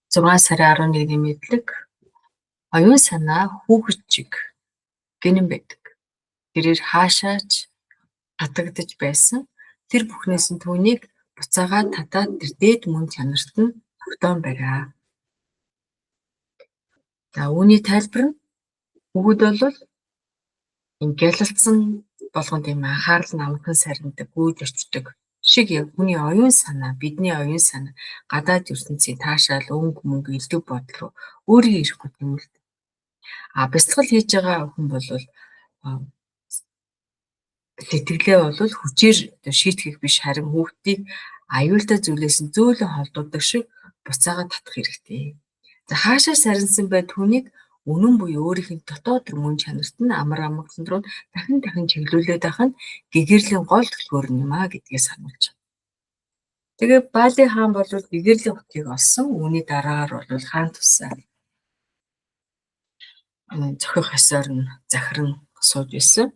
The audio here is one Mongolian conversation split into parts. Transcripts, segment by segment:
6 сарын 11-ний мэдлэг оюун санаа хүүхэд шиг гэнэн байдаг. Тэрээр хаашаач татагдаж байсан. Тэр бүхнээс нь түүнийг буцаагаад татаад тэр дээд мөн чанарт нь тогтоон бариа. За үүний тайлбар нь хүүхэд бол юм гялалцсан болгонд юм анхаарал нь амархан сарнидаг, гүйж очдог шиг яг хүний оюун санаа, бидний оюун санаа гадаад ертөнцийн таашаал, өнгө мөнгө, элдв бодол руу өөрийн ирэхгүй юм л. А бясалгал хийж байгаа хүн бол сэтгэлээ бол хүчээр шийтгэх биш, харин хүүхдийг аюултай зүйлээс нь зөөлөн холдуулдаг шиг буцаагаад татах хэрэгтэй. За хаашаа сарнсан бай түүнийг үнэн буюу өөрийнх нь дотоод мөн чанарт нь амар амгалан руу дахин дахин чиглүүлээд байх нь гэгэрлийн гол төлхөөр юм а гэдгээ сануулж байна. Тэгээ Бали хаан бол гэгэрлийн хотыг олсон. Үүний дараагаар бол хаан тусаа зохих ёсоор нь захиран сууж исэн.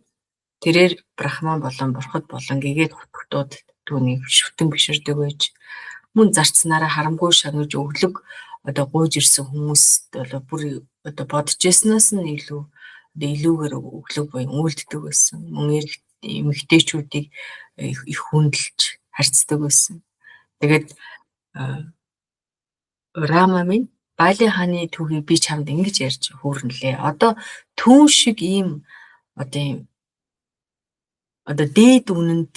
Тэрээр Брахман болон Бурхад болон гэгээд хутгтууд түүнийг шүтэн биширдэг байж мөн зарцнаараа харамгүй шагнаж өглөг одоо гуйж ирсэн хүмүүст бол бүр одоо бодож яснаас нь илүү одоо илүүгээр өглөг буян үйлддэг байсан. Мөн эмэгтэйчүүдийг их хүндэлж харьцдаг байсан. Тэгээд Рама минь Бали хааны түүхийг би чамд ингэж ярьж хүүрнэлээ. Одоо түүн шиг ийм одоо ийм одоо дээд үнэнд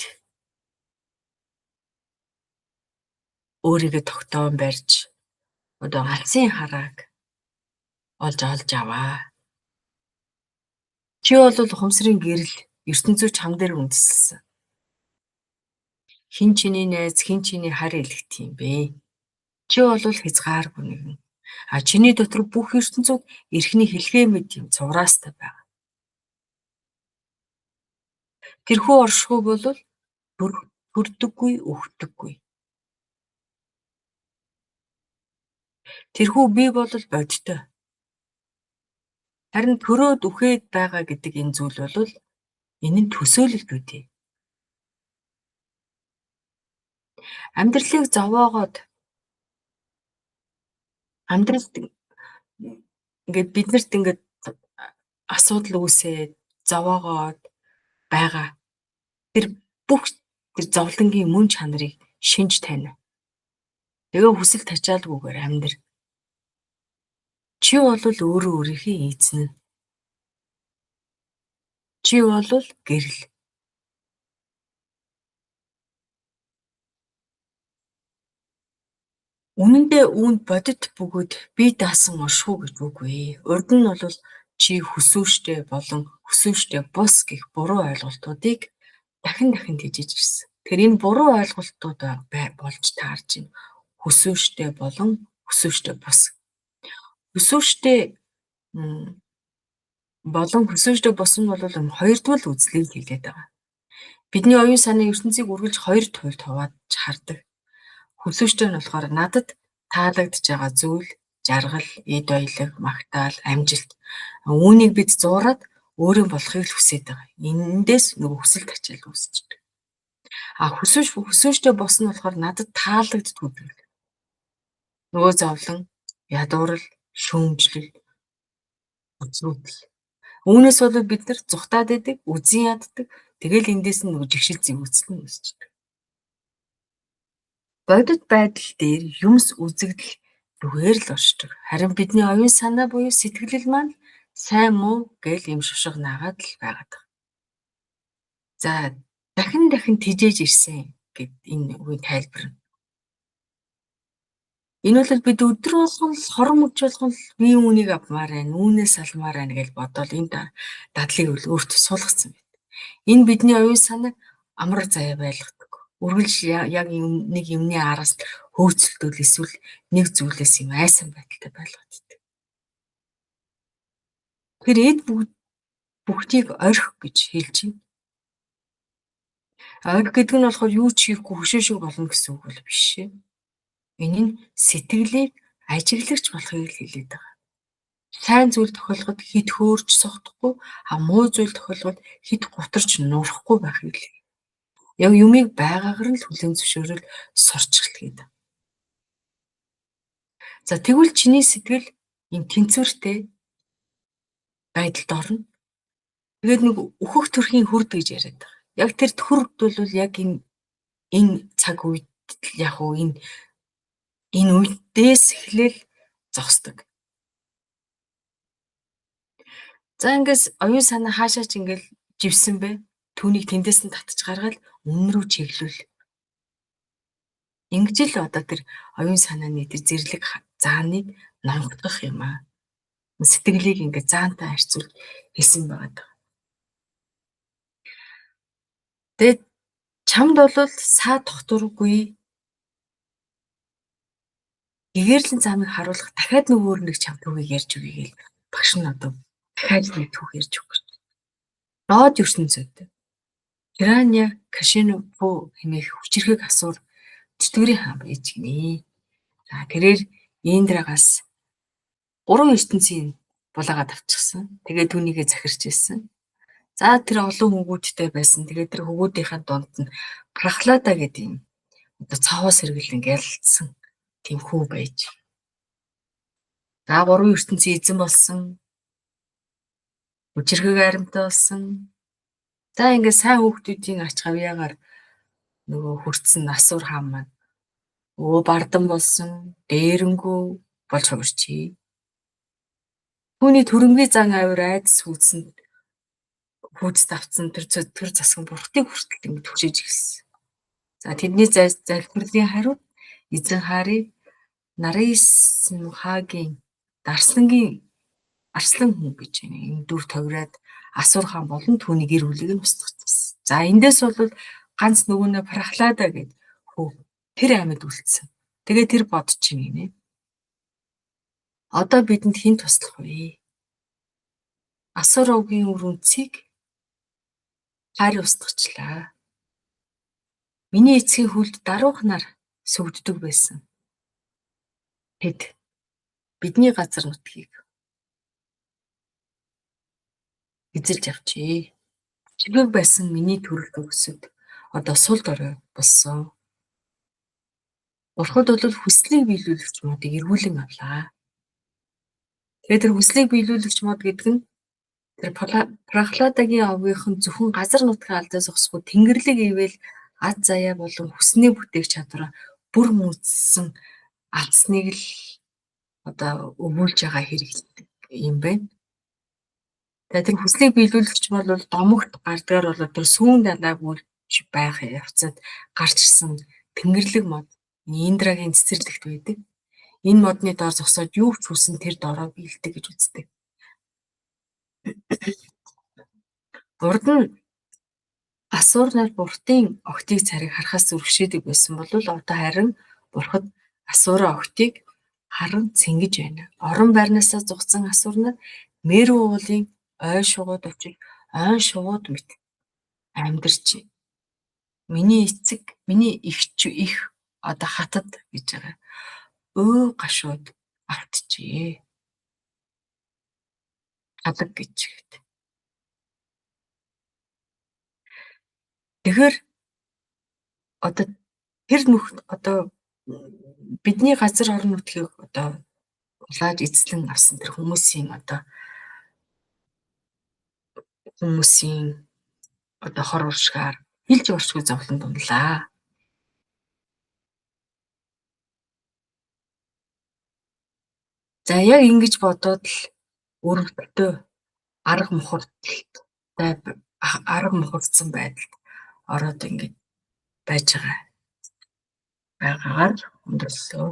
өөрийгөө тогтоон барьж одоо алсын харааг олж олж аваа. Чи бол ухамсарын гэрэл ертөнцөө чам дээр үндэслэсэн. Хэн чиний найз, хэн чиний хар илэгт юм бэ? Чи бол хязгааргүй нэгэн. А чиний дотор бүх ертөнцүүд эрхний хэлхээ мэд юм цувраастай байгаа. Тэрхүү оршихуй бол төрдөггүй, өгдөггүй. Тэрхүү бий бол бодтой. Харин төрөөд үхээд байгаа гэдэг энэ зүйл бол энэ нь төсөөлөл үүдээ. Амьдралыг зовоогоод амьдралд ингээд биднэрт ингээд асуудал үүсээд зовоогоод байгаа тэр бүх тэр зовлонгийн мөн чанарыг шинж тань. Тэгээ хүсэл тачаалгүйгээр амьдр. Чи бол өөрөө өөрийнхөө эзэн. Чи бол гэрэл. Үнэн дээр үүнд бодит бөгөөд бие даасан оршихуй гэж үгүй. Урд нь бол чи хөсөөштэй болон хөсөөштэй бус гэх буруу ойлголтуудыг дахин дахин тэжиж ирсэн. Тэр энэ буруу ойлголтууд болж таарч байна. Хөсөөштэй болон хөсөөштэй бус. Хөсөөштэй болон хөсөөштэй бус нь бол хоёрдугаар үзлийг хэлээд байгаа. Бидний оюун санааны ертөнцийг үргэлж хоёр туйлд хувааж хардаг. Хөсөөштэй нь болохоор надад таалагдж байгаа зүйл, жаргал, эд баялаг, магтаал, амжилт. Үүнийг бид зуураад өөрийн болохыг л хүсээд байгаа. Эндээс нөгөө хүсэл тачаал үүсчихдээ. А хөсөөштэй бус нь болохоор надад таалагддаггүй зүйл. Нөгөө зовлон, ядуурал, шүүмжлэл, үзүүдэл. Үүнээс бол бид нар зүхтаад идэг, үзэн яддаг. Тэгэл эндээс нь нөгөө жигшил зүйн үүсэл нь үүсчихдээ. Бодит байдал дээр юмс үзэгдэл зүгээр л оршдог. Харин бидний оюун санаа буюу сэтгэлэл маань сайн муу гэл юм шушиг наагаад л байгаад байгаа. За дахин дахин тижээж ирсэн гэд энэ үгийн тайлбар нь. Энэ бол бид өдөр болгон л хорон мөч болгон л би үүнийг авмаар байна, үүнээс алмаар байна гэж бодоол энэ дадлыг өөртөө суулгацсан байт. Энэ бидний оюун санааг амар заяа байлгадаг. Үргэлж яг юм нэг юмны араас хөөцөлдөл эсвэл нэг зүйлээс юм айсан байдалтай байлгадаг. Тэр эд бүгдийг орхи гэж хэлж байна. Орхи гэдэг нь болохоор юу ч хийхгүй хөшөө шиг болно гэсэн үг бол биш шээ. Энэ нь сэтгэлийг ажиглагч болохыг л хэлээд байгаа. Сайн зүйл тохиолдоход хэд хөөрч согтохгүй, а муу зүйл тохиолдоход хэд гутарч нурахгүй байхыг л. Яг юмыг байгаагаар нь л хүлээн зөвшөөрөл сурчгал гэдэг. За тэгвэл чиний сэтгэл ийм тэнцвэртэй байдалд орно. Тэгээд нэг өөхөх төрхийн хүрд гэж яриад байгаа. Яг тэр төрд бол яг энэ цаг үед яг уу энэ үедээс эхлээл зогсдог. За ингээс оюун санаа хаашаа ч ингээл живсэн бэ? Түүнийг тэндээс нь татж гаргаад өмнө рүү чиглүүл. Ингэж л одоо тэр оюун санааны тэр зэрлэг зааныг номгодох юм аа. Сэтгэлийг ингээд заантай харьцуулж хэлсэн байгаа. Тэгээд чамд бол саа тогтворгүй гэгэрлэн замыг харуулах дахиад нөгөө нэг чам түүхийг ярьж өгье гээл багш нь одоо дахиад нэг түүх ярьж өгөх гэж. Доод ертөнцид Хиранья Кашинопу хэмээх хүчирхэг асуур чөтгөрийн хаан байж гинэ. За тэрээр Индрагаас 3 ертөнцийн булаагаад авчихсан. Тэгээд түүнийгээ захирч ирсэн. За тэр олон хүүгүүдтэй байсан. Тэгээд тэр хүүгүүдийнхээ дунд нь Прахлада гэдэг юм одоо цаваа сэргэлэн ялцсан тийм хүү байж. За 3 ертөнцийн эзэн болсон. Хүчирхэг аримтай болсон. За ингээд сайн хүүхдүүдийн ач гавьяагаар нөгөө хүртсэн асуур хаан маань өө бардан болсон, дээрэнгүү болж хувирчээ. Түүний төрөнгийн зан авир айдас хүүдсэн хүйцэд автсан тэр тэр засгийн бурхтыг хүртэл ингэж түгшээж эхэлсэн. За тэдний залбирлын хариуд эзэн хари Нарисмхагийн Дарслангийн арслан хүн гэж байна. Энэ дүр товроод Асуур хаан болон түүний гэр бүлийг нь устгацсан. За эндээс бол ганц нөгөө нэ Прахлада гэд хүү тэр амьд үлдсэн. Тэгээ тэр бодож чинь гинэ. Одоо бидэнд хэн туслах вэ? Асуур овгийн үр үнцийг хари устгачлаа. Миний эцгийн хүлд даруухнаар сүгддэг байсан. Тэд бидний газар нутгийг эзэлж авчээ. Чиглэг байсан миний төрөл төгсөд одоо сул дорой болсон. Бурхад бол хүслийг биелүүлэгч модыг эргүүлэн авлаа. Тэгээд тэр хүслийг биелүүлэгч мод гэдэг нь тэр Прахладагийн овгийнхан зөвхөн газар нутгийн алдаа зогсохгүй тэнгэрлэг ивэл ад заяа болон хүснээ бүтээх чадвараа бүр мүдсэн алдсныг л одоо өвүүлж байгаа хэрэглэдэг юм байна. Тэгээд тэр хүслийг биелүүлэгч бол домогт гардгаар бол тэр сүүн далайг үлж байх явцад гарч ирсэн тэнгэрлэг мод Индрагийн цэцэрлэгт байдаг. Энэ модны доор зогсоод юу ч хүсэн тэр доороо биелдэг гэж үздэг. Урд нь Асуур нар Бурхтын охтыг царийг харахаас зүрхшээдэг байсан бол одоо харин Бурхад Асуура охтыг харан цэнгэж байна. Орон байрнаасаа зугцсан Асуур нар Мерү уулын ой шугууд очиж ойн шувууд мэт амьдарч миний эцэг миний эгч их одоо хатад гэж байгаа. Өө гашууд автжээ. Хадаг гэж хэд. Тэгэхээр одоо тэр нүх одоо бидний газар орон нутгийг одоо улааж эзлэн авсан тэр хүмүүсийн одоо хор уршгаар хилж оршгүй зовлон дунлаа. За яг ингэж бодоод л өрөвдөлтөө арга мухардaltaй арга мухардсан байдалд ороод ингэж байж байгаа байгаагаар өндөрлөө.